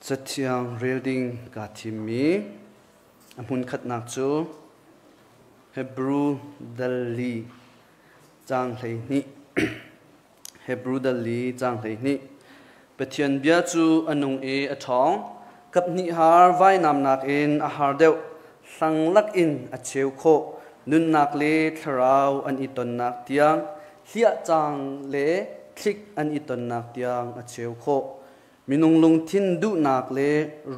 Cathiang rel ding kaa thimmi a hmunkhatnak cu Hebru dal li caang 12. Hebru dal li caang 12. Pathian bia cu a nung i a ṭhawng. Kaphnih har vainamnak in a har deuh, hlanglak in a cheu khawh. Nunnak le thlarau an i tonnak tiang, hliah cang le thlik an i tonnak tiang a cheu khawh. Minung lungthin duhnak le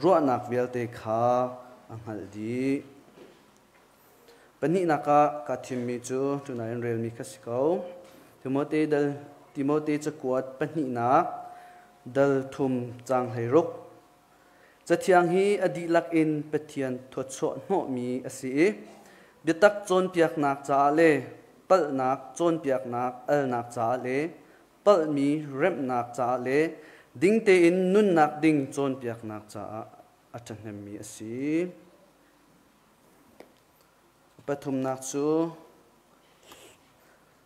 ruahnak vialte kha a hngalh dih. Pahnihnak ah kaa thimmi cu tunai in relmi kha si ko. Timote dal Timote cakuat pahnihnak dal thum caang 16. Cathiang hi a dihlak in Pathian thuachuah hnawhmi a si i biatak cawnpiaknak caah le palhnak cawnpiaknak alnak caah le palhmi remhnak caah le ding tein nunnak ding cawnpiaknak caah a ṭhahnemmi a si. Pathumnak cu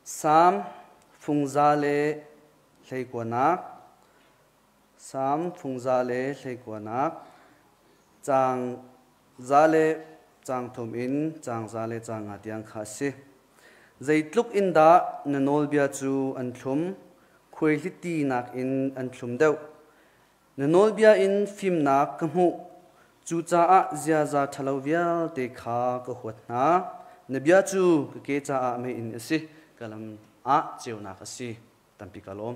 Salm fungza le hleikuanak, Salm fungza le hleikuanak, caang za le caang thum in caang za le caang nga tiang kha a si. Zeitluk in dah na nawlbia cu an thlum, khuaihliti nakin an thlum deuh. Na nawlbia in fimnak ka hmuh, cucaah ziaza ṭhalo vialte kha ka huat hna. Na bia cu ka ke caah meiinn a si, ka lam ah ceunak a si. Tampi ka lawm.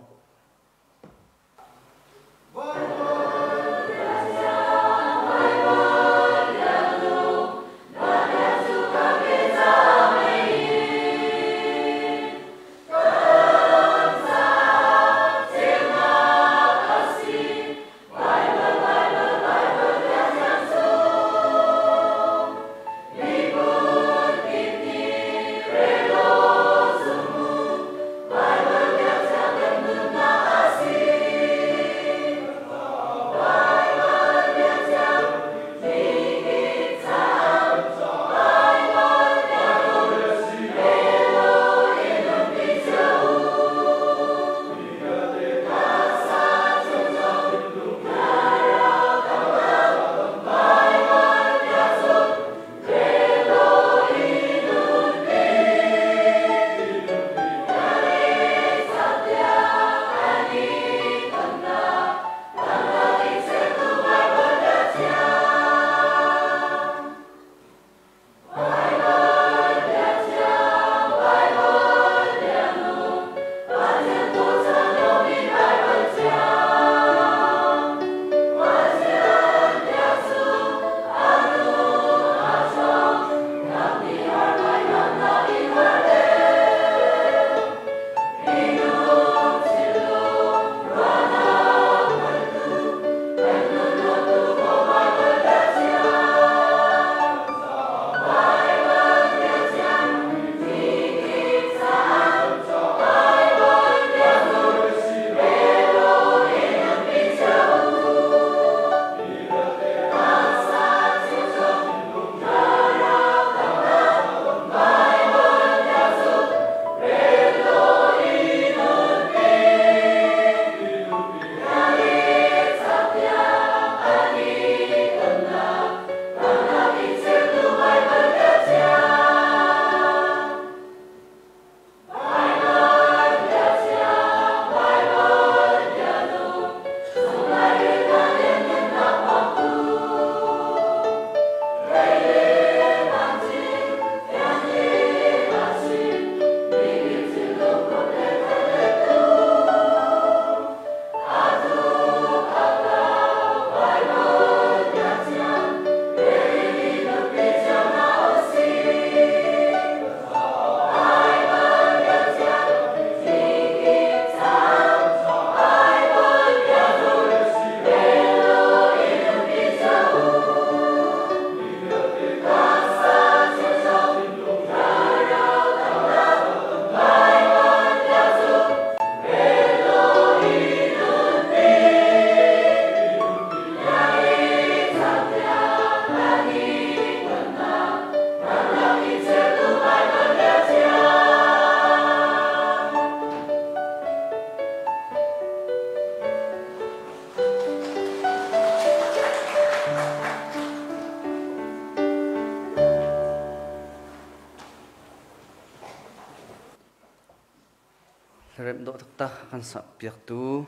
taktak kan sak piaktu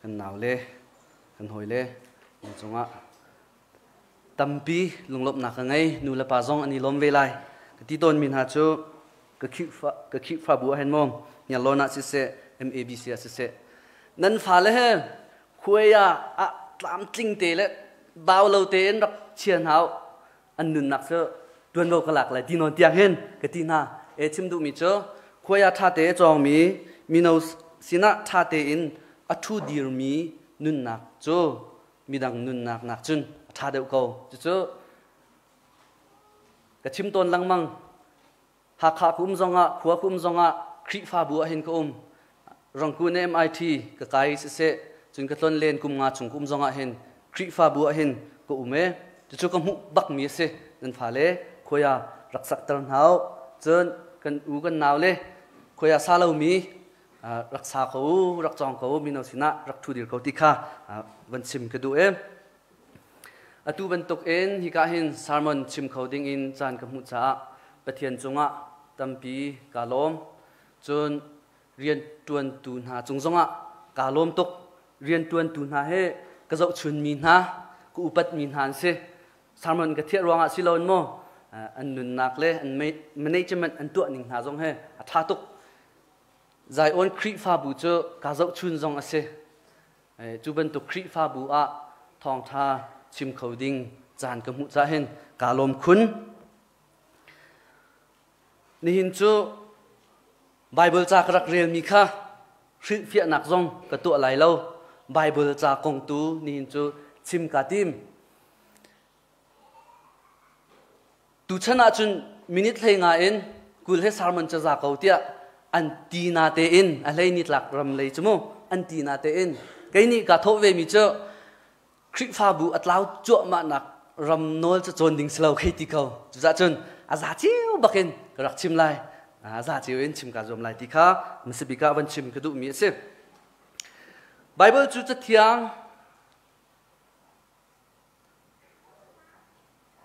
kan nau le kan hawi le nan cungah tampi lunglawmhnak ka ngei. Nu le pa zong an i lawm ve lai. Ka ti tawnmi hna cu ka Khrihfa ka Khrihfabu ah hin maw Hniarlawn ah siseh MABC ah siseh nan fale he khuai ah ah tlamtling te le bau lo tein rak chia hna u. An nunnak cu tuanvo ka lak lai ti nawn tiang hin ka ti hna. E chim duhmi cu khuai ah ṭha te cawngmi mino sinah ṭha tein a ṭhu dirmi nunnak cu midang nunnak nak cun a ṭha deuh ko. Cucu ka chim tawn lengmang. Hakha ka um zongah, khua ka um zongah, Khrihfabu ah hin ka um. Rangkun MIT ka kai siseh, cun ka tlon len kum nga chung ka um zongah hin Khrihfabu ah hin ka um e. Cucu ka hmuh bakmi a si. Nan fale khuaya rak sakter hna u. Cun kan u kan nau le khuaya sa lomi rak sa ko u, rak cawng ko u, mino sinah rak ṭhu dir ko ti kha van chim ka duh e. Atu bantukin hika hin sermon chim kho dingin caan ka hmuh caah Pathian cungah tampi kaa lawm. Cun rianṭuantu hna cung zongah kaa lawm tuk. Rianṭuantu hna he ka zohchunmi hna, ka upatmi hna an si. Sermon ka thiah ruangah si loin maw an nunnak le an management an tuah ning hna zong he a ṭha tuk. Zion Khrihfabu cu kaa zohchun zong a si. Cu bantuk Khrihfabu ah thawngṭha chim kho ding caan ka hmuh cah hin kaa lawm khun. Nihin cu Baibal ca ka rak relmi kha hrilhfiahnak zong ka tuah lai lo. Baibal ca kong tu nihin cu chim kaa tim. Tuchan ahcun minute 15 in 20 he sermon cu za ko tiah an ti na tein a hlei nitlak ram lei cu mu an ti na tein kei nih kaa thawh ve mi cu Khrihfabu a tlau cuahmah nak ram nawl cu cawn ding si lo khei ti ko. Cucah cun a za cio bakin ka rak chim lai. A za cio in chim kaa zuam lai ti kha hmasabik ah van chim ka duhmi a si. Bible cu cathiang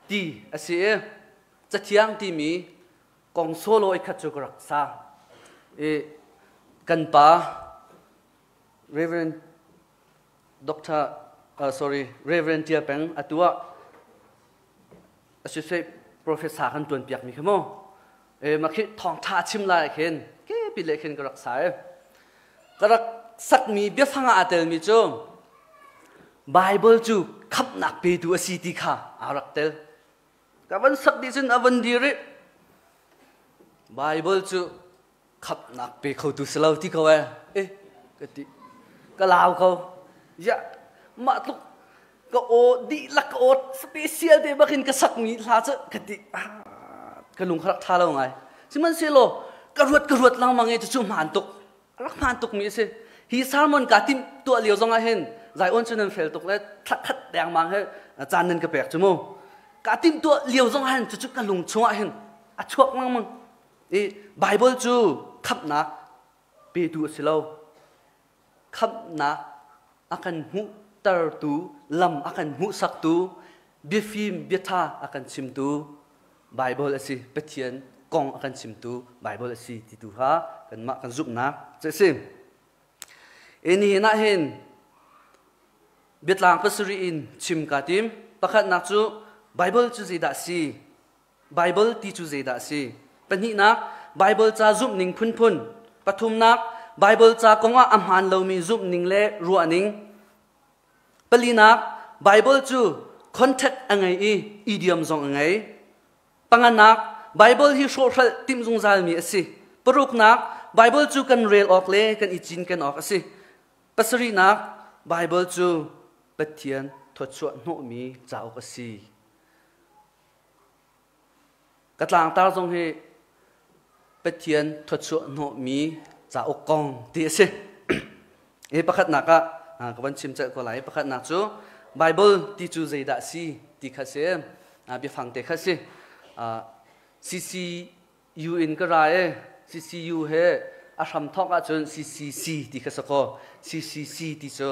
Ti a si i Cathiang timi kong solo i khat cu ka rak sa. I kan pa Reverend Dr. Sorry Reverend Tia Peng atu ah associate professor kan tuan piak mi kha mu. E ma khi thawngtha chim lai khin ke pi le khin ka rak sa e. Ka rak sakmi biafang ah aa telmi cu Bible cu khamhnak petu a si ti kha aa rak tel. Ka van sak dih cun a van dir i Bible cu khamhnak pe khotu si lo ti ko eh. Eh ka ti. Ka lau ko. Ya mah tluk ka aw dihlak ka aw special te bakin ka sakmi hla cu ka ti ka lung kha rak tha lo ngai. Sihmanhsehlaw ka ruat ka ruat lengmang i cucu hmaan tuk. Rak hmaan tukmi a si. Hi sermon kaa timh tuah lio zong ah hin Zion cu nan fel tuk le thlakhat dengmang he caan nan ka pek cu mu. Kaa timh tuah lio zong ah hin cucu ka lung chungah hin a chuak lengmang. I Bible cu khamhnak petu a si lo. Khamhnak a kan hmuhtertu, lam a kan hmuhsaktu, biafim biatha a kan chimtu Bible a si. Pathian kong a kan chimtu Bible a si ti tu kha kanmah kan zumhnak cu a si. Nihin ah hin biatlang pasarih in chim kaa tim. Pakhatnak cu Bible cu zeidah a si? Bible ti cu zeidah a si? Pahnihnak, Bible ca zumhning phunphun. Pathumnak, Bible ca kongah a hmaan lomi zumhning le ruahning. Palinak, Bible cu contact a ngei i idiom zong a ngei. Panganak, Bible hi hrawhhralh timh zungzalmi a si. Paruknak, Bible cu kan rel awk le kan i cinken awk a si. Pasarihnak, Bible cu Pathian thawchuah hnawhmi cauk a si. Ka tlangtar zong hi Pathian thawchuah hnawhmi cauk kong ti a si. Hi pakhatnak ah ka van chim celh ko lai. Pakhatnak cu Bible ti cu zeidah si ti kha si. Biafang te kha si. CCU in ka ra e. CCU he a hram thawk ahcun CCC ti kha si kaw. CCC ti cu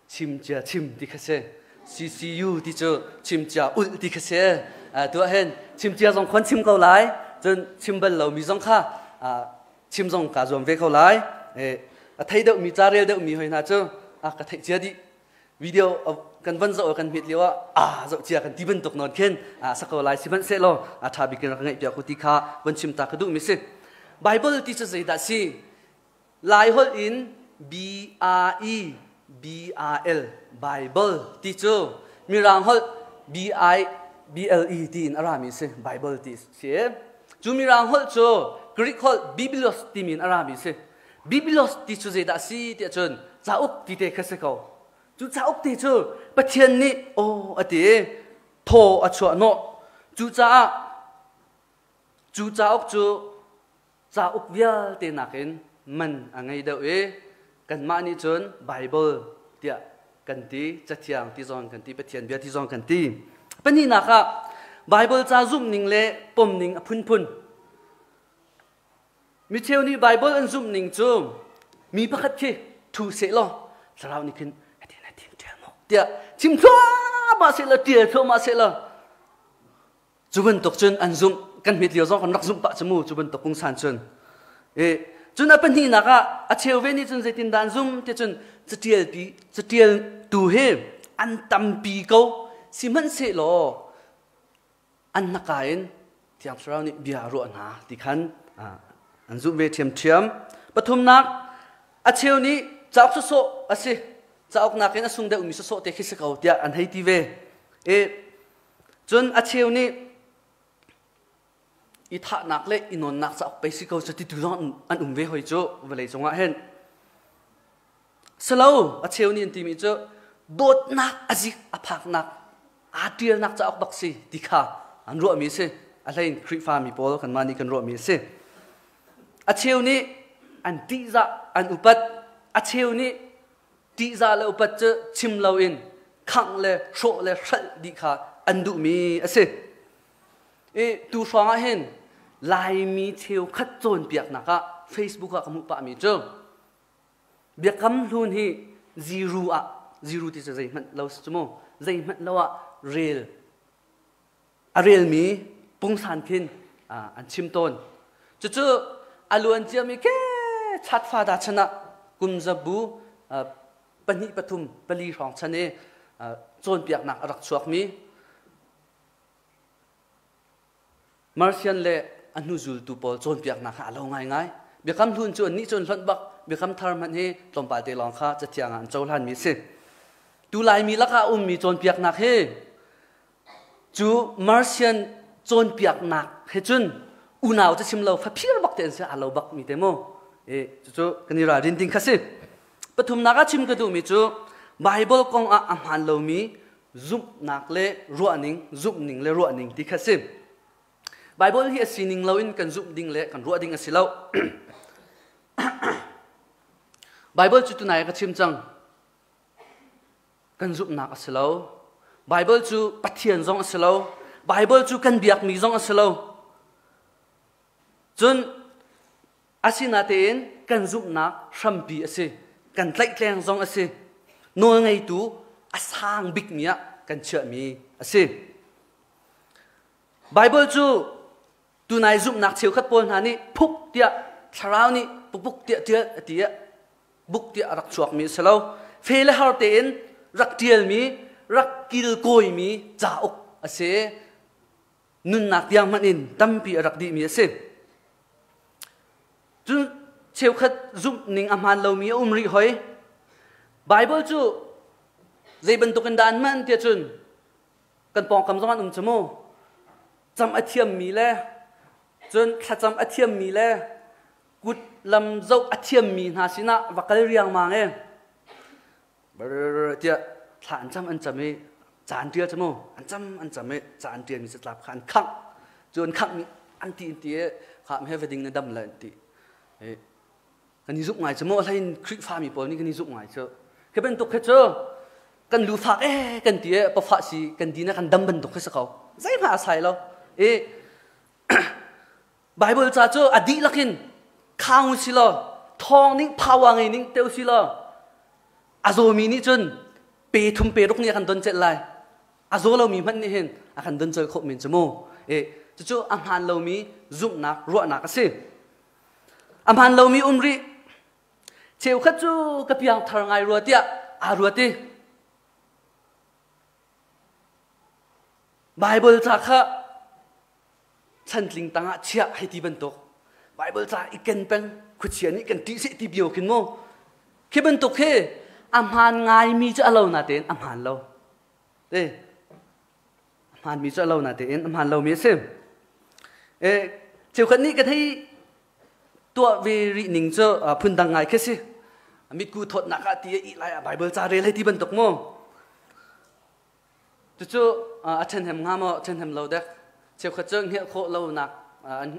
chimcia chim ti kha si. CCU ti cu chimcia ulh ti kha si. Tu ah hin chimcia zong khon chim ko lai. Cun chim bal lomi zong kha chim zong kaa zuam ve ko lai. A thei deuhmi ca rel deuhmi hoi hna cu a ka theih cia dih. Video kan van zoh kan hmet lio ah a zoh cia kan ti bantuk nawn khin a sa ko lai sihmanhsehlaw a ṭha bik in rak ngaih piak u ti kha van chim ta ka duhmi si. Bible ti cu zeidah si? Lai holh in B R E B R L Bible ti cu Mirang holh B I B L E ti in a rami si Bible ti si. Cu Mirang holh cu Greek holh Biblos timi in a rami si. Biblos ti cu zeidah si tiah cun cauk ti te kha si ko. Cu cauk ti cu Pathian nih aw a ti i thaw a chuah hnawh. Cucaah cu cauk cu cauk vialte nakin man a ngei deuh i kanmah nih cun Baibal tiah kan ti, Cathiang ti zong kan ti, Pathian bia ti zong kan ti. Pahnihnak ah Baibal ca zumhning le pomning a phunphun. Micheu nih Baibal an zumhning cu mi pakhat khi thu seh law thlarau nih khin hitin hitin ṭial maw tiah chim thluahmah seh law ṭial thluahmah seh law cu bantuk cun an zumh. Kan hmet lio zong kan rak zumh pah cu mu cu bantuk pungsan cun. E cun a pahnihnak ah a cheu ve nih cun zeitindah an zum ti cun catial pi catial tu hi an tampi ko sihmanhsehlaw an hnaka in Thiang Thlarau nih bia a ruah hna ti khan an zumh ve ṭhiamṭhiam. Pathumnak, a cheu nih cauk sawsawh a si, cauk nakin a sung deuhmi sawsawh te khi si ko tiah an hei ti ve. E, cun a cheu nih i thahnak le i nawnnak cauk pei si ko cu ti tu zong an um ve hoi cu vawlei cungah hin. Silo, a cheu nih an timi cu dawtnak a zik a phaknak aa ṭialnak cauk bak si ti kha an ruahmi a si. A hlein Khrihfa mi pawl kanmah nih kan ruahmi a si. A cheu nih an ṭihzah an upat. A cheu nih ṭihzah le upat cu chim loin khangh le hrawh le hralh dih kha an duhmi a si. I tu hrawng ah hin Laimi cheukhat cawnpiaknak ah Facebook ah ka hmuh pahmi cu Biakam Hlun hi ziru ah ziru ti cu zeihmanh lo si cu mu zeihmanh lo ah rel a relmi pungsan khin an chim tawn. Cucu a luan ciami ke chatfa da chan ah kum zabu pahnih pathum pali hrawng chan i cawnpiaknak a rak chuakmi Marcion le a hnuzultu pawl cawnpiaknak kha a lo ngaingai. Biakam Hlun cu annih cu an hlonh bak. Biakam Thar hmanh hi tlawmpal te lawng kha Cathiang ah an cohlanmi a si. Tu Laimi lakah a ummi cawnpiaknak hi cu Marcion cawnpiaknak he cun unau cu chim lo faphir bak te an si a lo bak mi te mu. E, cucu kan i ralrin ding kha si. Pathumnak ah chim ka duhmi cu Bible kong ah a hmaan lomi zumhnak le ruahning, zumhning le ruahning ti kha si. Bible hi a sining loin kan zumh ding le kan ruah ding a si lo. Bible cu tunai ka chim cang. Kan zumhnak a si lo. Bible cu Pathian zong a si lo. Bible cu kan biakmi zong a si lo. Cun Asinatein kan zumhnak hrampi a si. Kan tlaihtleng zong a si. Nawlngeitu a sang bikmi ah kan chiahmi a si. Baibal cu tunai zumhnak cheukhat pawl hna nih phuk tiah thlarau nih pukpuk tiah tial a ti ah buk tiah a rak chuakmi a si lo. Fe le har tein rak ṭialmi, rak kilkawimi cauk a si. Nunnak tiang hmanh in tampi a rak dihmi a si. Cun cheukhat zumh ning a hmaan lomi a um rih hoi. Baibal cu zei bantuk in dah an hman tiah cun kan pawngkam zong an um cu mu. Cam a thiammi le cun thlacam a thiammi le kut lam zoh a thiammi hna sinah va kal riangmang e. Brrr tiah thla an cam an cam i ca an ṭial cu mu an cam an cam i ca an ṭialmi catlap kha an khangh cu an khangh an ti an ti i kha he va ding na dam le an ti kan i zumh ngai cu mu a hlein Khrihfa mi pawl nih kan i zumh ngai cu khi bantuk khi cu kan lu fak e kan ti e pafah si kan di na kan dam bantuk khi si ko zeihmah a sai lo i Bible ca cu a dihlak in khang u si law thawng ning power ngei ning te u si law a zawmi nih cun pe thum pe ruk nih a kan don celh lai a zaw lomi hmanh nih hin a kan don cel khawh men cu mu e cucu a hmaan lomi zumhnak ruahnak a si a hmaan lomi um rih. Cheukhat cu ka piangthar ngai rua tiah aa ruat i Bible ca kha chantling tangah chiah hei ti bantuk Bible ca i ken peng khuachia nih kan ṭih seh ti bio khin mu khi bantuk khi a hmaan ngaimi cu a lo natein a hmaan lo e a hmaanmi cu a lo natein a hmaan lomi a si e cheukhat nih ka thei tuah ve rih ning cu phundang ngai khi si mitku thawtnak ah ti i lai ah Bible ca rel hei ti bantuk mu Cucu a ṭhenhem hnga maw ṭhenhem lo dek? Cheukhat cu hngelh khawh lonak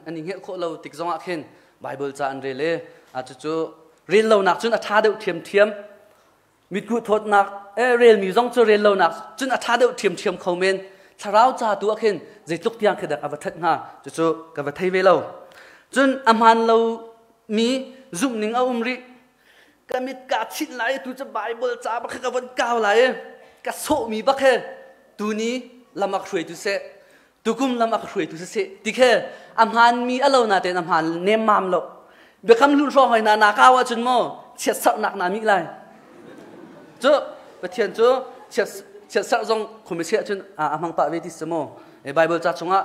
an i hngelh khawh lo tik zongah khin Baibal ca an rel i cucu rel lonak cun a ṭha deuh ṭhiamṭhiam. Mitkuh thawtnak relmi zong cu rel lonak cun a ṭha deuh ṭhiamṭhiam kho men. Thlarau ca tu ah khin zeitluk tiang khi dek a va ṭhat hnga cucu ka va thei ve lo. Cun a hmaan lomi zumhning a um rih. Ka mit kaa chinh lai tu cu Bible ca bak ka von kau lai i ka sawhmi bak he tuni lam ak hruaitu seh tukum lam ak hruaitu seh ti khe a hmaanmi a lo natein a hmaan nemmam lo. Biakam hlun hrawng hoi na na kau ahcun maw chiatserhnak naa mih lai cu. Pathian cu chiatserh zong khuami cun a hmang pah ve ti si maw. Bible ca chungah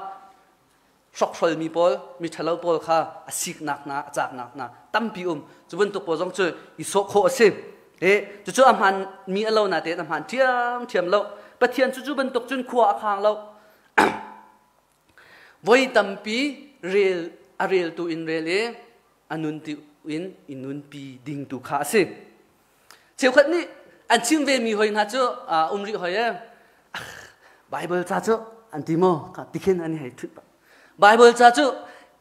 hrokhrolmi pawl, miṭhalo pawl kha a siknak hna, a caaknak hna tampi um. Cu bantuk pawl zong cu i sawh khawh a si. E, cucu a hmaanmi a lo natein a hmaan ṭhiamṭhiam lo. Pathian cu cu bantuk cun khua a khang lo. Voi tampi rel a reltu in rel i a nun ti in i nunpi ding tu kha a si. Cheukhat nih an chim ve mi hoi hna cu um rih hoi e. Bible ca cu an ti maw ka tikhin an hei thut. Bible ca cu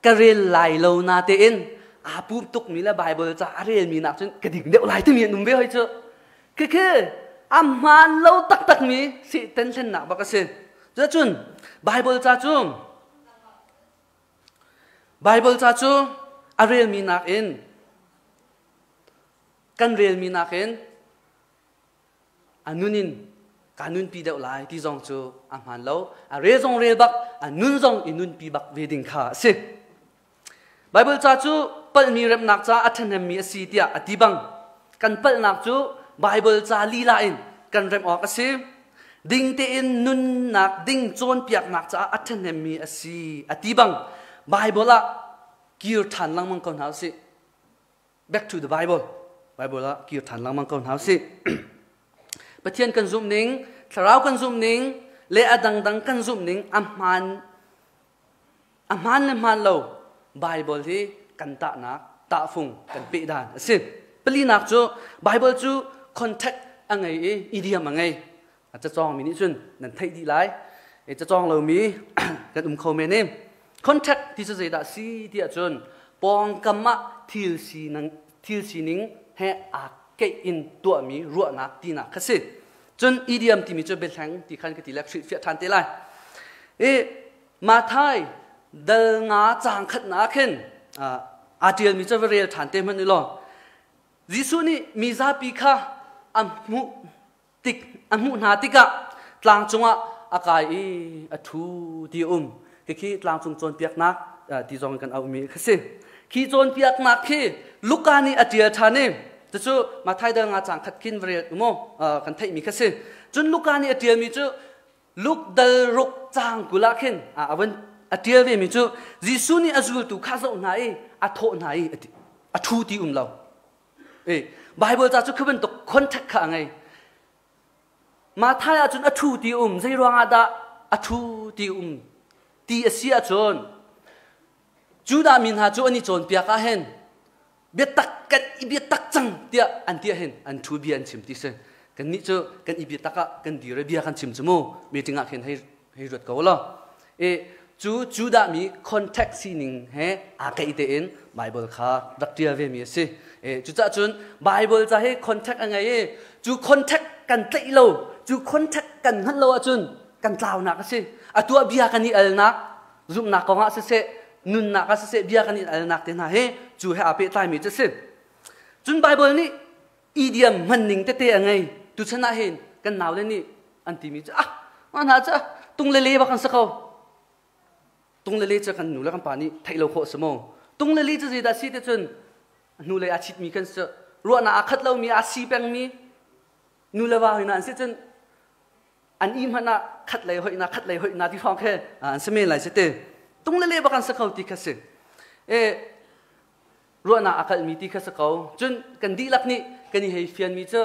ka rel lai lo na tein aa pum tuk mi le Bible ca a rel mi nak cun ka ding deuh lai timi an um ve hoi cu. Khikhi a hmaan lo taktak mi si ten thlennak bak a si. Cucun Bible ca cu Bible ca cu a relmi nakin kan relmi nakin a nun in ka nunpi deuh lai ti zong cu a hmaan lo. A rel zong rel bak, a nun zong i nunpi bak ve ding kha a si. Bible ca cu palhmi remnak ca a ṭhahnemmi a si tiah a ti bang kan palhnak cu Bible ca lila in kan remh awk a si. Ding tein nunnak ding cawnpiaknak caah a ṭhahnemmi a si a ti bang Bible ah kir ṭhan lengmang ko hna usih. Back to the Bible. Bible ah kir ṭhan lengmang ko hna usih. Pathian kan zumh ning, thlarau kan zumh ning, le a dangdang kan zumh ning a hmaan a hmaan le hmaan lo Bible hi kan tahnak tahfung kan peh dan a si. Palinak cu Bible cu contact a ngei i idiom a ngei. A cacawngmi nih cun nan theih dih lai. E cacawng lomi kan um kho men i contact ti cu zeidah si ti ahcun pawngkam ah thil sining thil sining he aa keih in tuahmi ruahnak tinak kha si. Cun idiom timi cu biahleng ti khan ka ti le hrilhfiah ṭhan te lai. I Mathai dal nga caang khatnak khin aa ṭialmi cu va rel ṭhan te hmanh u law Jesuh nih mi zapi kha a hmuh tik a hmuh hna tikah tlang cungah a kai i a ṭhu ti a um. Khikhi tlangcung cawnpiaknak ti zong kan auhmi kha si. Khi cawnpiaknak khi Luka nih a ṭial ṭhan i cucu Matthai dal nga caang khat khin va rel u kan theihmi kha si. Cun Luka nih a ṭialmi cu Luke dal ruk caang 20 ah khin a van a ṭial vemi cu Jesuh nih a zultu kha zoh hna i a thawh hna i a ṭhu ti um lo. Bible ca cu khi bantuk contact kha a ngei. Mathai ahcun a ṭhu ti um, zei ruangah dah a ṭhu ti um ti a si ahcun Judah mi hna cu an i cawnpiak ah hin biatak kan i biatak cang tiah an ti ah hin an ṭhu bia an chim ti si. Kannih cu kan i biatak ah kan dir i bia kan chim cu mu meeting ah khin hei hei ruat ko law. I cu Judah mi contact sining he aa keih tein Bible kha rak ṭial vemi a si. E, cucaah cun Bible ca hi contact a ngei i cu contact kan tlaih lo, cu contact kan hngalh lo ahcun kan tlaunak a si. Atu ah bia kan i alnak, zumhnak kongah siseh, nunnak ah siseh bia kan i alnak te hna hi cu he aa pehtlaimi cu a si. Cun Bible nih idiom hmanning tete a ngei. Tuchan ah hin kan naule nih an timi cu ah mah hna cu tung le le bak an si ko. Tung le le cu kan nu le kan pa nih theih lo khawh si maw? Tung le le cu zeidah si ti cun hnulei aa chitmi kan si. Ruahnak aa khat lomi, aa si pengmi nu le va hoi hna an si cun an i hmanh ah khat lei hoih na khat lei hoih na ti hrawng khe an si men lai si te. Tung le le bak an si kho ti kha si. E ruahnak a kalhmi ti kha si ko. Cun kan dihlak nih kan i hei fianmi cu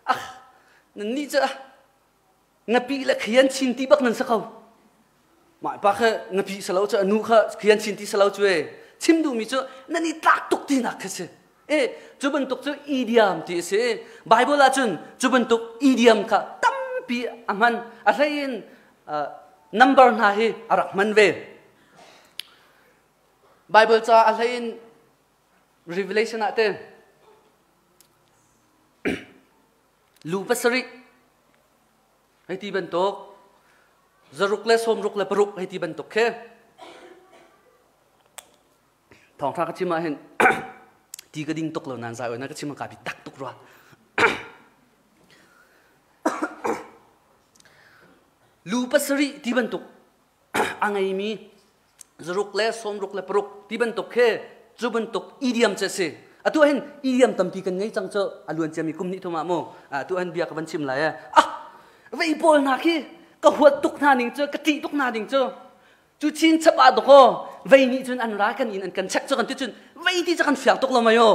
ah nan nih cu ngapi le khian chin ti bak nan si ko. Mah pa kha ngapi salo cu anu kha khian chin ti salo cu e chim duhmi cu nan i tlak tuk tinak kha si. E cu bantuk cu idiom ti a si. Bible ah cun cu bantuk idiom kha tampi a hman. A hlei in number hna hi a rak hman ve. Bible ca a hlei in Revelation ah te lu pasarih hei ti bantuk zaruk le sawmruk le paruk hei ti bantuk khi thawngtha ka chim ah hin ti ka ding tuk lo nan zai oi na ka chim ka bi tak tuk rua. Lu pasarih ti bantuk a ngeimi zaruk le sawmruk le paruk ti bantuk khi cu bantuk idiom cu a si. Atu hin idiom tampi kan ngei cang cu a luan ciami kum hnih thum ah mu atu hin bia ka van chim lai. Ah, vei pawl hna khi ka huat tuk hna ning cu, ka ṭih tuk hna ding cu cu chin chap ah dakaw vei nih cun an ra kan in an kan check cu kan ti cun vei ti cu kan fiang tuk lo mai o.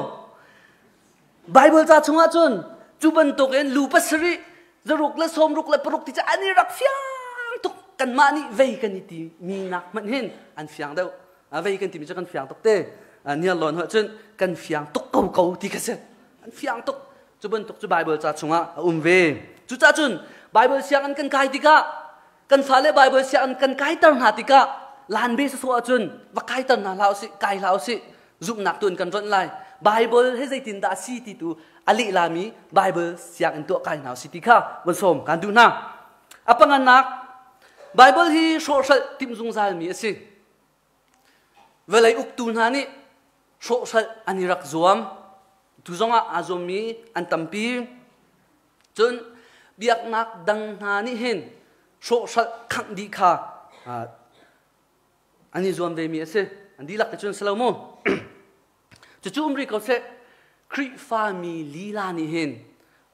Bible ca chungah cun cu bantuk in lu pasarih zaruk le sawmruk le paruk ti cu an i rak fiang tuk. Kanmah nih vei kan i ti mi nak hmanh hin an fiang deuh. Vei kan timi cu kan fiang tuk te nial lawn hoi cun kan fiang tuk ko ko ti kha si, an fiang tuk. Cu bantuk cu Bible ca chungah a um ve. Cucaah cun Bible sianginn kan kai tikah, kan fale Bible sianginn kan kaiter hna tikah, lan be sawsawh ahcun va kaiter hna hlah usih, kai hlah usih. Zumhnak tu in kan ronh lai. Bible he zeitindah a si ti tu a leh lami Bible sianginn tuah kai hna usih ti kha von sawm kan duh hna. A pangannak, Bible hi hrawhhralh timh zungzal mi a si. Vawlei uktu hna nih hrawhhralh an i rak zuam. Tu zongah aa zuammi an tampi. Cun biaknak dang hna nih hin hrawhhralh khangh dih kha an i zuam vemi a si. An dihlak te cun si lo mu. Cucu um rih ko seh, Khrihfami lila nih hin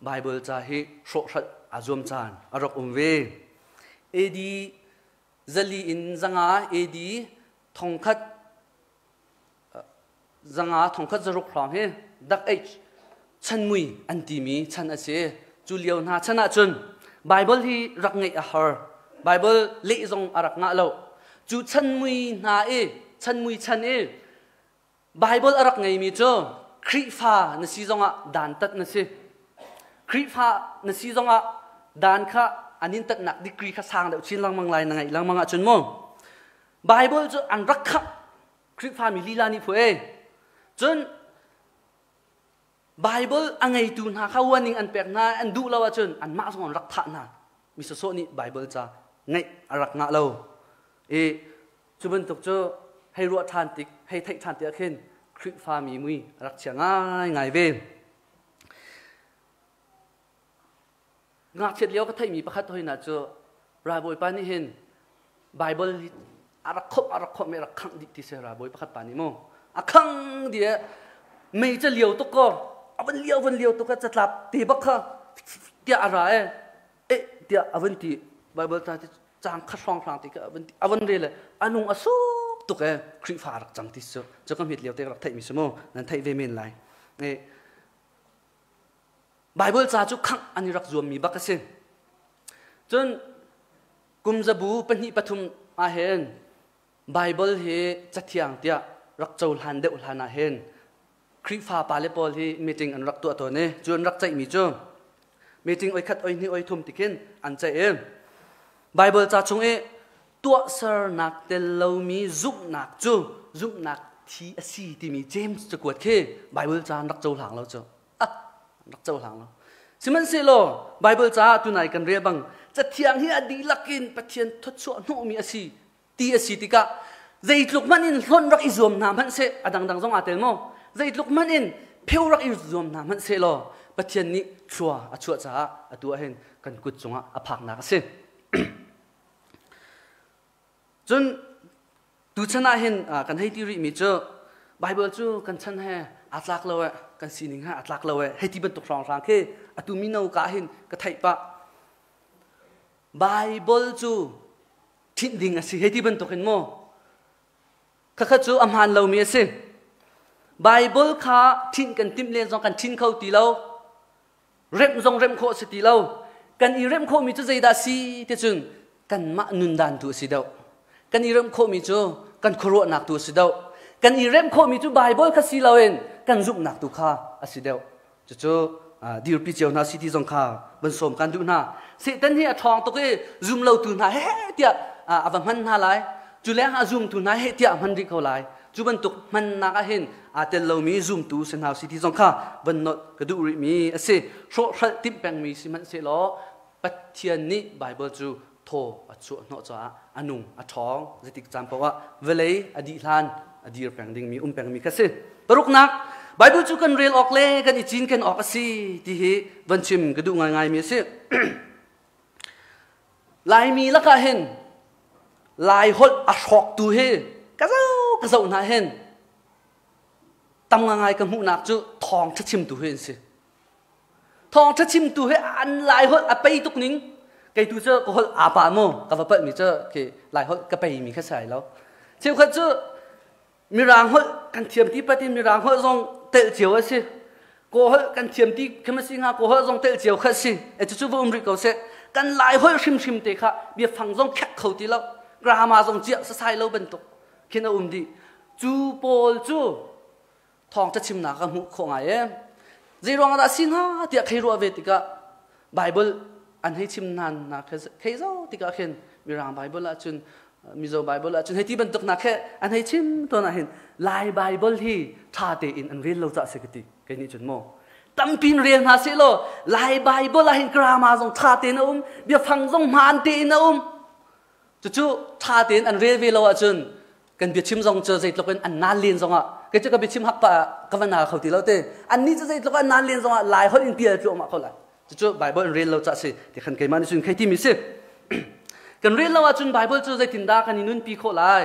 Bible ca hi hrawhhralh aa zuam caan a rak um ve. AD 400 in 500, AD 1000 500 1600 hrawng hi Dark Age, chanmui an timi chan a si. Cu lio hna chan ahcun Bible hi rak ngeih a har. Bible leh zong a rak ngah lo. Cu chanmui hna i chanmui chan i Bible a rak ngeimi cu Khrihfa na si zongah dantat na si. Khrihfa na si zongah dan kha an in tatnak degree kha sang deuh chin lengmang lai na ngeih lengmang ahcun mu. Bible cu an rak khap Khrihfami lila nih phu e. Cun Bible a ngeitu hna kha warning an pek hna, an duh lo ahcun anmah zong an rak thah hna. Mi sawsawh nih Bible ca ngeih a rak ngah lo. I cu bantuk cu hei ruah ṭhan tik, hei theih ṭhan tik ah khin Khrihfami mui a rak chia ngaingai ve. Ngakchiat lio ka theihmi pakhat hoi na cu ralbawipa nih hin Bible hi a rak khomh a rak khomh i a rak khangh dih ti si. Ralbawi pakhat pa nih mu a khang dih i mei ca lio tuk ko a van lio van lio tuk a catlap te bak kha tiah a ra e eh tiah a van ti. Bible ta ti cang kha hrawng hrang ti kha a van ti, a van rel a nung a suk tuk e, Khrihfa rak cang ti su. Cu ka hmet lio te rak theih mi si mu, nan theih ve men lai. E Bible ca cu khangh an i rak zuammi bak a si. Cun kum zabu pahnih pathum ah hin Bible hi cathiang tiah rak cohlan deuh hlan ah hin Khrihfa pale pawl hi meeting an rak tuah tawn i cu an rak ceihmi cu meeting oi khat oi hnih oi thum tikin an ceih i Bible ca chung i tuahsernak tel lomi zumhnak cu zumhnak thi a si timi James cakuat khi Bible ca an rak cohlang lo cu. Ah, rak cohlang lo. Sihmanhsehlaw Bible caah tunai kan rel bang cathiang hi a dihlak in Pathian thawchuah hnawhmi a si ti a si tikah zeitluk hmanh in hlonh rak i zuam hna hmanh seh, a dangdang zong aa tel maw, zeitluk hmanh in pheu rak i zuam hna hmanh seh law Pathian nih thlua a chuah caah atu ah hin kan kut cungah a phaknak a si. Cun tuchan ah hin kan hei ti rihmi cu Bible cu kan chan he aa tlak lo eh. Kan sining ha a tlak lo e hei ti bantuk hrawnghrang khi atu mino ka hin ka theih pah. Bible cu ṭhinh ding a si hei ti bantuk in maw? Khakha cu a hmaan lomi a si. Bible kha ṭhinh kan timh len zong kan ṭhin kho ti lo. Remh zong remh khawh a si ti lo. Kan i remh khawhmi cu zeidah a si ti cun kanmah nundan tu a si deuh. Kan i remh khawhmi cu kan khuaruahnak tu a si deuh. Kan i remh khawhmi cu Bible kha si loin kan zumhnak tu kha a si deuh. Cucu dirpi cio hna si ti zong kha van sawm kan duh hna. Satan hi a ṭhawng tuk i zum lotu hna he tiah a va hman hna lai. Cu leng ah zumtu hna he tiah a hman rih ko lai. Cu bantuk hmannak ah hin aa tel lomi zumtu si hna si ti zong kha van nolh ka duh rihmi a si. Hrawhhralh timh pengmi sihmanhsehlaw Pathian nih Baibal cu thaw a chuah hnawh caah a nung a ṭhawng. Zeitik caan paoh ah vawlei a dih hlan a dir peng dingmi um pengmi kha si. Paruknak, Bible cu kan rel awk le kan i cinken awk a si ti hi van chim ka duh ngaingaimi a si. Laimi lakah hin Lai holh a hrawktu hi ka zoh ka zoh hna hin tam ngai ka hmuhnak cu thawngṭha chimtu hi an si. Thawngṭha chimtu hi an Lai holh a pei tuk ning. Kei tu cu ka holh aa pah mu ka va palhmi cu khi Lai holh ka peimi kha sai lo. Cheukhat cu Mirang holh kan thiam ti patin Mirang holh zong telh cio a si. Kaw holh kan thiam ti khem a si hnga Kaw holh zong telh cio kha si. E cucu va um rih ko seh. Kan Lai holh hrimhrim te kha biafang zong khek kho ti lo. Grammar zong ciah sasai lo bantuk khin a um dih. Cu pawl cu thawngṭha chimnak ka hmuh khawh ngai e. Zei ruang ah dah si hnga tiah khei ruah ve tikah Bible an hei chim hna na khei zo tikah khin Mirang Bible ahcun Mizo Bible ahcun hei ti bantuk nak he an hei chim tawn ah hin Lai Bible hi ṭha tein an rel lo cah si ka ti kei nih cun maw tampin rel hna seh law Lai Bible ah hin grammar zong ṭha tein a um biafang zong hmaan tein a um cucu ṭha tein an rel ve lo ahcun kan biachim zong cu zeitluk in an nal len zongah kei cu ka biachim hak pa ka va nal kho ti lo te annih cu zeitluk an nal len zongah Lai holh in pial tluahmah ko lai. Cucu Bible in rel lo cah si ti khan keimah nih cun khei timi si. Kan rel lo ahcun Bible cu zeitindah kan i nunpi khawh lai?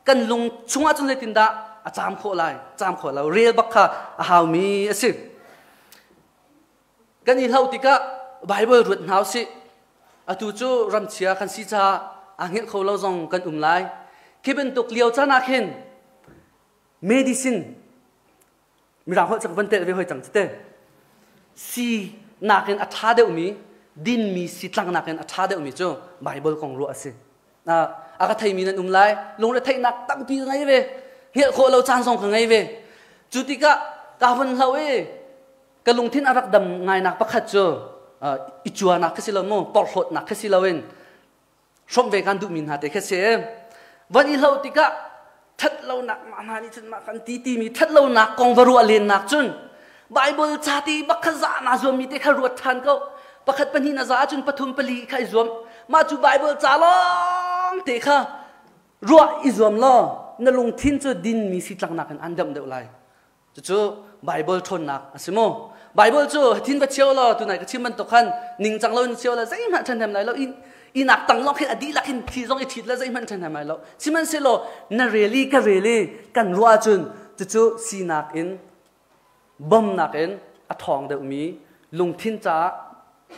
Kan lung chungah cun zeitindah a caam khawh lai? Caam khawh lo. Rel bak kha a haumi a si. Kan i hloh tikah Bible ruat hna usih. Atu cu ramchia kan si caah aa hngilh kho lo zong kan um lai. Khi bantuk lio caan ah khin medicine Mirang holh cu van telh ve hoi cang te. Si nakin a ṭha deuhmi, dinmi si tlang nakin a ṭha deuhmi cu Bible kong ruah a si. A ka theimi nan um lai, lungretheihnak tampi ka ngei ve. Hngilh khawh lo caan zong ka ngei ve. Cu tikah ka von hlo i ka lungthin a rak dam ngainak pakhat cu i cuanak kha si lo mu, porhlawtnak kha si loin hrawmh ve kan duhmi hna te kha si. Van i hlo tikah ṭhat lonak mah hna nih cun mah kan ti timi ṭhat lonak kong va ruah lennak cun Bible ca ti bak kha za naa zuammi te kha ruat ṭhan ko. Pakhat pahnih na za ahcun pathum pali kha i zuam. Mah cu Bible ca lawng te kha ruah i zuam law na lungthin cu dinmi si tlaknak in an damh deuh lai. Cucu Bible ṭhawnnak a si mu. Bible cu thin va cheu law tunai ka chim bantuk khan ningcang lo in cheu la zeihmanh ṭhahnem lai lo. Inak tang lawng khin a dihlak in thi zong i ṭhit la zeihmanh ṭhahnem lai lo. Sihmanhsehlaw na rel i ka rel i kan ruah ahcun cucu sinak in bomnak in a ṭhawng deuhmi lungthin caah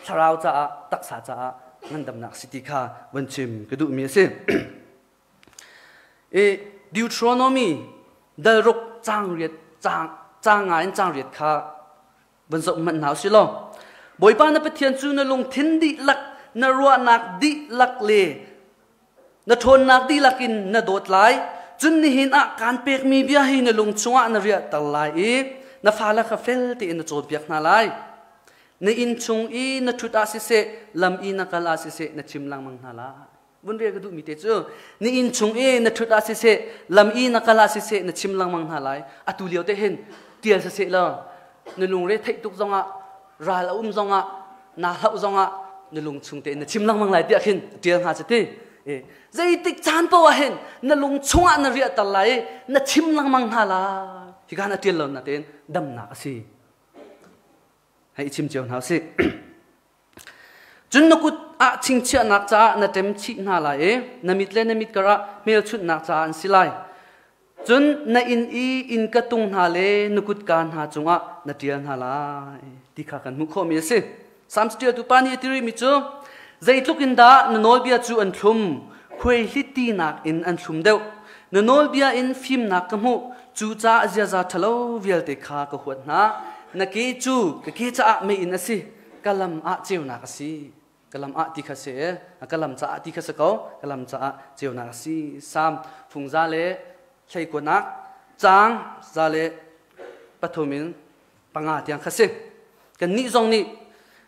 thlarau caah taksa caah ngandamnak si ti kha van chim ka duhmi a si. I Deuteronomy dal ruk caang riat caang caang nga in caang riat kha van zoh hmanh hna usih law Bawipa na Pathian cu na lungthin dihlak na ruahnak dihlak le na ṭhawnnak dihlak in na dawt lai. Cun nihin ah kaan pekmi bia hi na lung chungah na riahter lai i na fale kha fel tein na cawnpiak hna lai. Na inn chung i na ṭhut ah siseh lam i na kal ah siseh na chim lengmang hna lai. Vun rel ka duhmi te cu ni inn chung i na ṭhut ah siseh lam i na kal ah siseh na chim lengmang hna lai. Atu lio te hin tial siseh law na lungre theih tuk zongah ral a um zongah naa hlauh zongah na lung chung tein na chim lengmang lai tiah khin tial hnga cu ti. Zeitik caan paoh ah hin na lung chungah na riahter lai i na chim lengmang hna lai. Hika na tial lo na tein damnak a si. Hei chim cio hna usih. Cun na kut ah chingchiahnak caah na ṭem chih hna lai i na mit le na mit karah hmelchunhnak caah an si lai. Cun na inn i innka tung hna le na kutka hna cungah na ṭial hna lai ti kha kan hmuh khawhmi a si. Salm ṭialtu pa nih a ti rihmi cu zeitluk in dah na nawlbia cu an thlum, khuaihliti nakin an thlum deuh. Na nawlbia in fimnak ka hmuh, cucaah ziaza ṭhalo vialte kha ka huat hna. Na ke cu ka ke caah meiinn a si, ka lam ah ceunak a si. Ka lam ah ti kha si, ka lam caah ti kha si ko, ka lam caah ceunak a si. Salm fungza le hleikuanak caang 103 in 5 tiang kha si. Kannih zong nih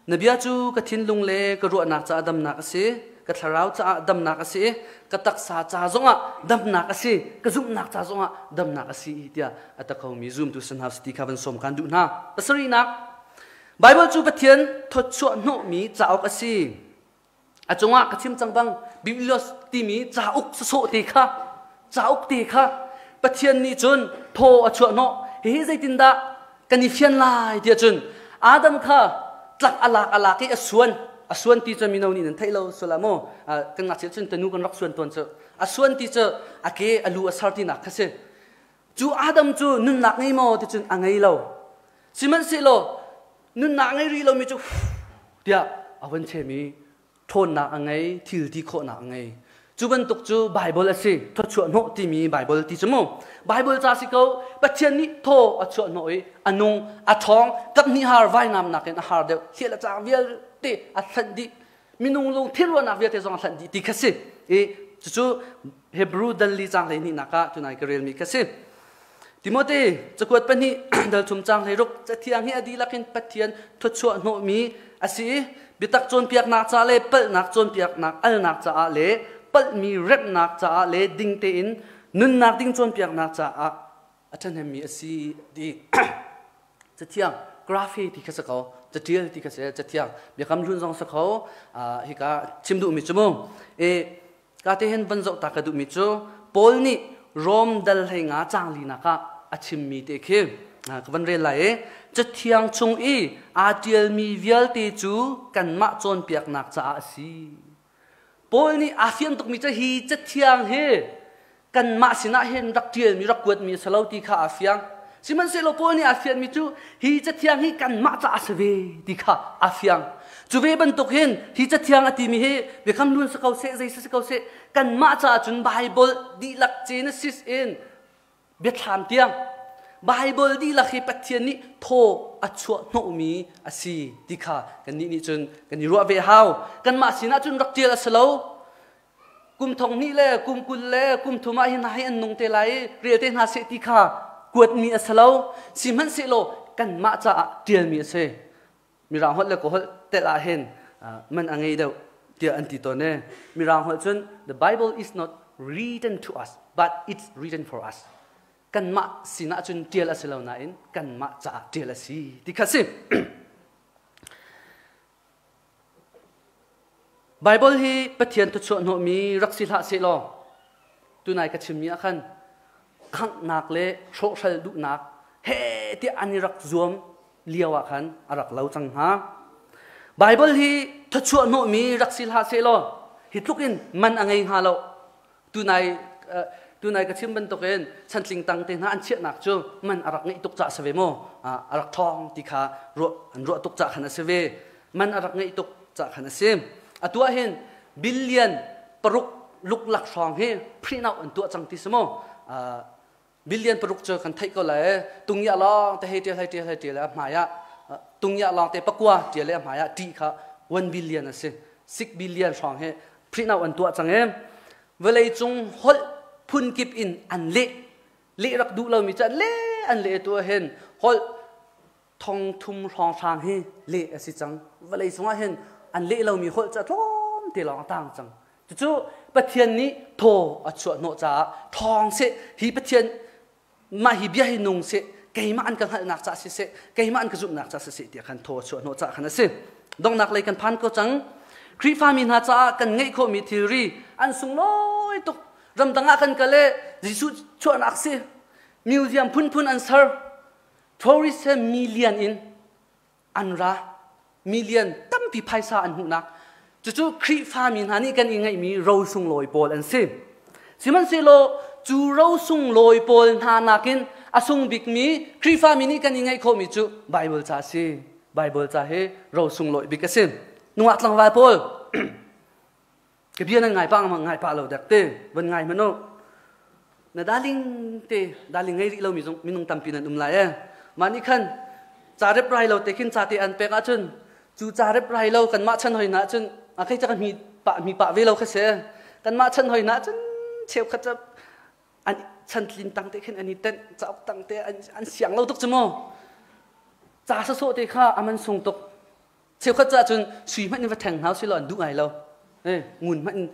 na bia cu ka thinlung le ka ruahnak caah damnak a si, ka thlarau caah damnak a si, ka taksa ca zongah damnak a si, ka zumhnak ca zongah damnak a si tiah a ta khomi zumtu si hna ti kha van sawm kan duh hna. Pasarihnak, Baibal cu Pathian thawchuah hnawhmi cauk a si. A cungah ka chim cang bang Biblios timi cauk sawsawh te kha cauk te kha Pathian nih cun thaw a chuah hnawh. Hihi zeitindah kan i fian lai tiah cun Adam kha tlak a lak a lak i a suan a suan ti cu mino nih nan theih lo sual ah maw kan ngakchia cun tanu kan rak suan tawn cu a suan ti cu a ke a lu a sar tinak kha si. Cu Adam cu nunnak ngei maw ti cun a ngei lo. Sihmanhsehlaw nunnak ngei rih lomi cu tiah a von chemi ṭhawnnak a ngei, thil ti khawhnak a ngei. Cu bantuk cu Baibal a si, thawchuah hnawh timi Baibal ti cu mu. Baibal ca si ko, Pathian nih thaw a chuah hnawh i a nung, a ṭhawng, kaphnih har vainam nakin a har deuh, hliah le caang vialte a hlanh dih. Minung lung thilruahnak vialte zong a hlanh dih ti kha si. I cucu Hebrew dal li caang 12 nak ah tunai ka relmi kha si. Timote cakuat pahnih dal thum caang 16 cathiang hi a dihlak in Pathian thuachuah hnawhmi a si i biatak cawnpiaknak ca le palhnak cawnpiaknak alnak caah le palhmi remhnak caah le ding tein nunnak ding cawnpiaknak caah a ṭhahnemmi a si ti cathiang graphe ti kha si ko catial ti kha si cathiang biakam hlun zong si kho hika chim duhmi cu mu e Ka te hin van zoh ta ka duhmi cu Paul nih Rom dal 15 caang linak ah a chimmi te khi ka van rel lai i Cathiang chung i aa ṭialmi vialte cu kanmah cawnpiaknak caah a si. Paul nih aa fian tukmi cu hi Cathiang hi kanmah sinah hin rak ṭialmi rak kuatmi a si lo ti kha aa fiang. Sihmanhsehlaw Paul nih aa fianmi cu hi Cathiang hi kanmah caah a si ve ti kha aa fiang. Cu ve bantuk hin hi Cathiang a timi hi biakam hlun si ko seh, zei si ko seh, kanmah caah cun Baibal dihlak Genesis in biathlam tiang Baibal dihlak hi Pathian nih thaw a chuah hnawhmi a si ti kha kannih nih cun kan i ruah ve hau. Kanmah sinah cun rak ṭial a si lo. Kum thong hnih le kum 20 le kum 30 ah hi hna hi an nung te lai i rel te hna seh ti kha kuatmi a si lo. Sihmanhsehlaw kanmah caah ṭialmi a si. Mirang holh le ka holh telh ah hin man a ngei deuh tiah an ti tawn e. Mirang holh cun the Bible is not written to us but it's written for us. Kanmah sinah cun ṭial a si lo nain kanmah caah ṭial a si ti kha si. Baibal hi Pathian thuchuah hnawhmi rak si hlah sehlaw tunai ka chimmi ah khan khanghnak le hrawhhral duhnak he tiah an i rak zuam lio ah khan a rak lo cang hnga. Baibal hi thuchuah hnawhmi rak si hlah sehlaw hi tluk in man a ngei hnga lo. Tunai tunai ka chim bantukin chantling tang te hna an chiahnak cu man a rak ngeih tuk cah si ve maw a rak ṭhawng ti kha ruah an ruah tuk cah khan a si ve man a rak ngeih tuk cah khan a si atu ah hin billion paruk luklak hrawng hi print out an tuah cang ti si maw billion paruk cu kan theih ko lai tungya lawng te hei ṭial hei ṭial hei ṭial a hmai ah tungya lawng te pakua ṭial le a hmai ah ṭih kha 1 billion a si 6 billion hrawng hi print out an tuah cang i vawlei cung holh phunkip in an leh leh rak duh lomi cu an leh an leh tu ah hin holh thong thum hrawnghrang hi leh a si cang vawlei cungah hin an leh lomi holh cu a tlawm te lawng a tang cang cucu Pathian nih thaw a chuah hnawh caah thawng seh hi Pathian mah hi bia hi nung seh keimah an ka hngalhnak caah siseh keimah an ka zumhnak caah siseh tiah khan thaw a chuah hnawh caah khan a si donghnak lei kan phan ko cang Khrihfami hna caah kan ngeih khawhmi thilri an sunglawi tuk ramdang ah kan kal i Jesuh chuahnak si museum phunphun an ser tourist he million in an ra million tampi phaisa an hmuhnak cucu Khrihfami hna nih kan i ngeihmi ro sunglawi pawl an si sihmanhsehlaw Cu ro sunglawi pawl hna nakin a sung bikmi Khrihfami nih kan i ngeih khawhmi cu Baibal ca a si. Baibal ca hi ro sunglawi bik a si. Nungak tlangval pawl ka bia nan ngai pah ngai pah lo dek te van ngai hmanh u. Na darling te darling ngei rih lomi zong minung tampi nan um lai e. Mah nih khan ca rep rai lo te khin ca te an pek ahcun cu ca rep rai lo kanmah chan hoi na cun a khei ca mi pah mi pah ve lo kha si. Kanmah chan hoi na cun cheukhat ca an chan tlin tang te khin an i tenh cauk tang te an siang lo tuk cu mu. Ca sawsawh te kha aman sung tuk. Cheukhat ca cun sui hmanh in va theng hna usih law an duh ngai lo. Ngun hmanh in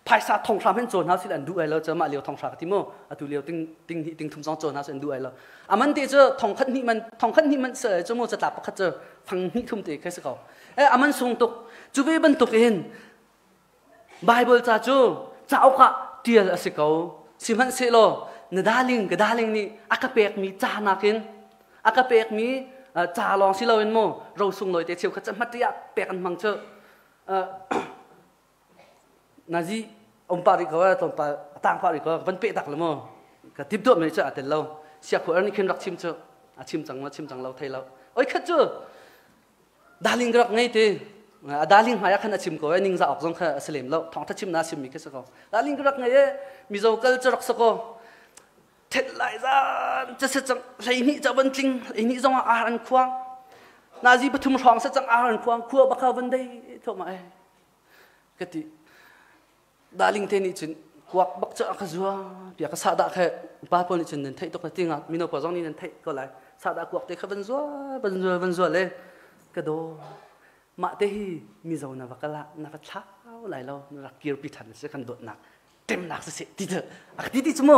phaisa thong hra hmanh cawn hna usih law an duh ai lo. Cu mah lio thong hra ka ti mu. Atu lio ting ting hnih ting thum zong cawn hna usih an duh ai lo. Aman te cu thong khat hnih man thong khat hnih man se cu mu catlap pakhat cu fang hnih thum te khi si ko. Aman sung tuk. Cu ve bantuk in Bible ca cu cauk ah tial a si ko. Sihmanhsehlaw na darling ka darling nih a ka pekmi ca nakin a ka pekmi ca lawng si loin mu ro sunglawi te cheukhat ca hmat ah pek an hmang cu nazi om pa rih ko tlawmpal a tang pa rih ko van pe tak le mu ka tip duah mai cu a tel lo siakhu ar nih khin rak chim cu a chim cang ma chim cang lo thei lo oi khat cu Darling ka rak ngei ti. A darling hmai ah khan a chim ko e ning za awk zong kha a si lem lo. Thawngtha chim na chim mi khi si ko. Darling ka rak ngei e Mizo kal cu rak si ko. Thet lai zan ca se cang 12 ca van tling 12 zong ah ar an khuang. Nazi pathum hrawng se cang ar an khuang khua bakha van dei tho ma e. Ka ti. Darling te nih cun kuak bak cu a ka zua pia ka sahdah khe pa pawl nih cun nan theih tuk na ti nga mino pa zong nih nan theih ko lai sahdah kuak te kha van zua van zua van zua le ka daw mah te hi mizo na va kal ah na va thlau lai lo na rak kirpi than si kan dawtnak temnak si ti te a ti ti cu mu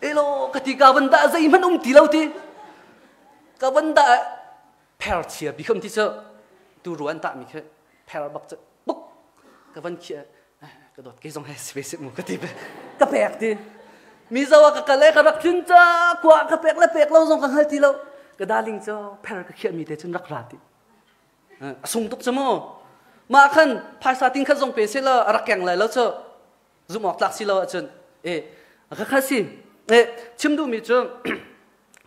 elo ka ti ka van dah zeihmanh um ti lo ti ka van dah pher chia bi kham ti cu tu ru an tah mi khi pher bak cu buk ka van khiah ka dawt ke zong he si ve si mu ka ti ka pek ti mi zo ka kal e ka rak thin ca kwa ka pek le pek lo zong ka hngal ti lo ka darling cu pher ka khiah mi te cun rak ra ti a sung tuk cu mu mah khan phaisa ting khat zong pe se la a rak keng lai lo cu zum awk tlak si lo ahcun e ka kha si e chim duh mi cu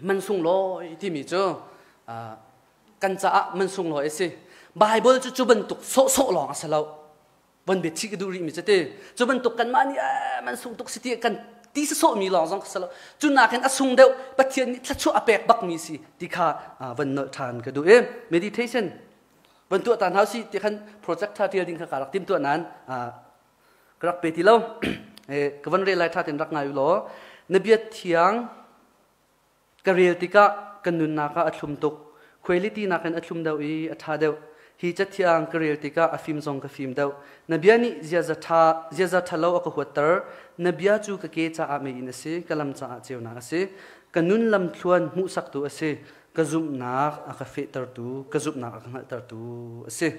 man sung lawi timi cu kan caah man sunglawi a si. Bible cu cu bantuk sawhsawh lawng a si lo. Von biachih ka duh rihmi cu ti. Cu bantuk kanmah nih man sung tuk si ti kan ti sawhmi lawng zong si lo. Cu nakin a sung deuh Pathian nih thluachuah a pek bakmi si ti kha van nolh ṭhan ka duh i meditation van tuah ta hna si ti khan project ṭha ṭial ding kha ka rak tim tuah nain ka rak pe ti lo. Ka van rel lai ṭha tein rak ngai u law na bia thiang Ka rel tikah ka nunnak ah a thlum tuk. Khuailiti nakin a thlum deuh i a ṭha deuh. Hi cathiang ka rel tikah a fim zong ka fim deuh. Na bia nih ziaza ṭha, ziaza ṭhalo a ka huatter. Na bia cu ka ke caah meiinn a si, ka lam caah ceunak a si. Ka nun lamthluan hmuhsaktu a si. Ka zumhnak a ka fehtertu, ka zumhnak a ka hngalhtertu a si.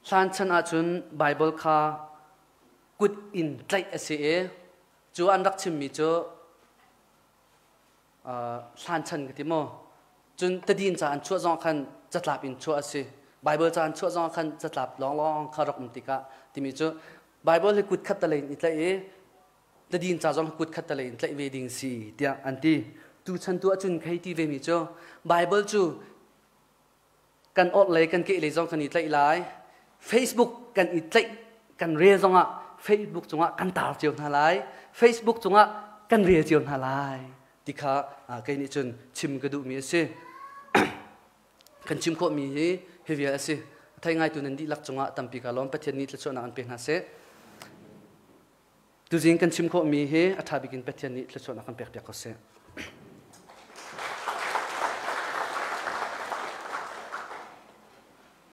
Hlan chan ahcun Baibal kha kut in tlaih a si i cu an rak chimmi cu hlan chan ka ti maw cun tadin ca an chuah zong khan catlap in chuah a si Bible ca an chuah zong khan catlap lawnglawng kha rak um tikah timi cu Bible hi kut khat talei in i tlaih i tadin ca zong kut khat talei in tlaih ve ding si tiah an ti tu chan tu ahcun khei ti ve mi cu Bible cu kan orhlei kan kehlei zong kan i tlaih lai Facebook kan i tlaih kan rel zongah Facebook cungah kan tar cio hna lai Facebook cungah kan rel cio hna lai ti kha kei nih cun chim ka duhmi a si kan chim khawhmi hi hi vial a si thei ngaitu nan dihlak cungah tampi ka lawm Pathian nih thluachuahnak an pe hna seh tuzing kan chim khawhmi hi a ṭha bik in Pathian nih thluachuahnak kan pek piak ko seh.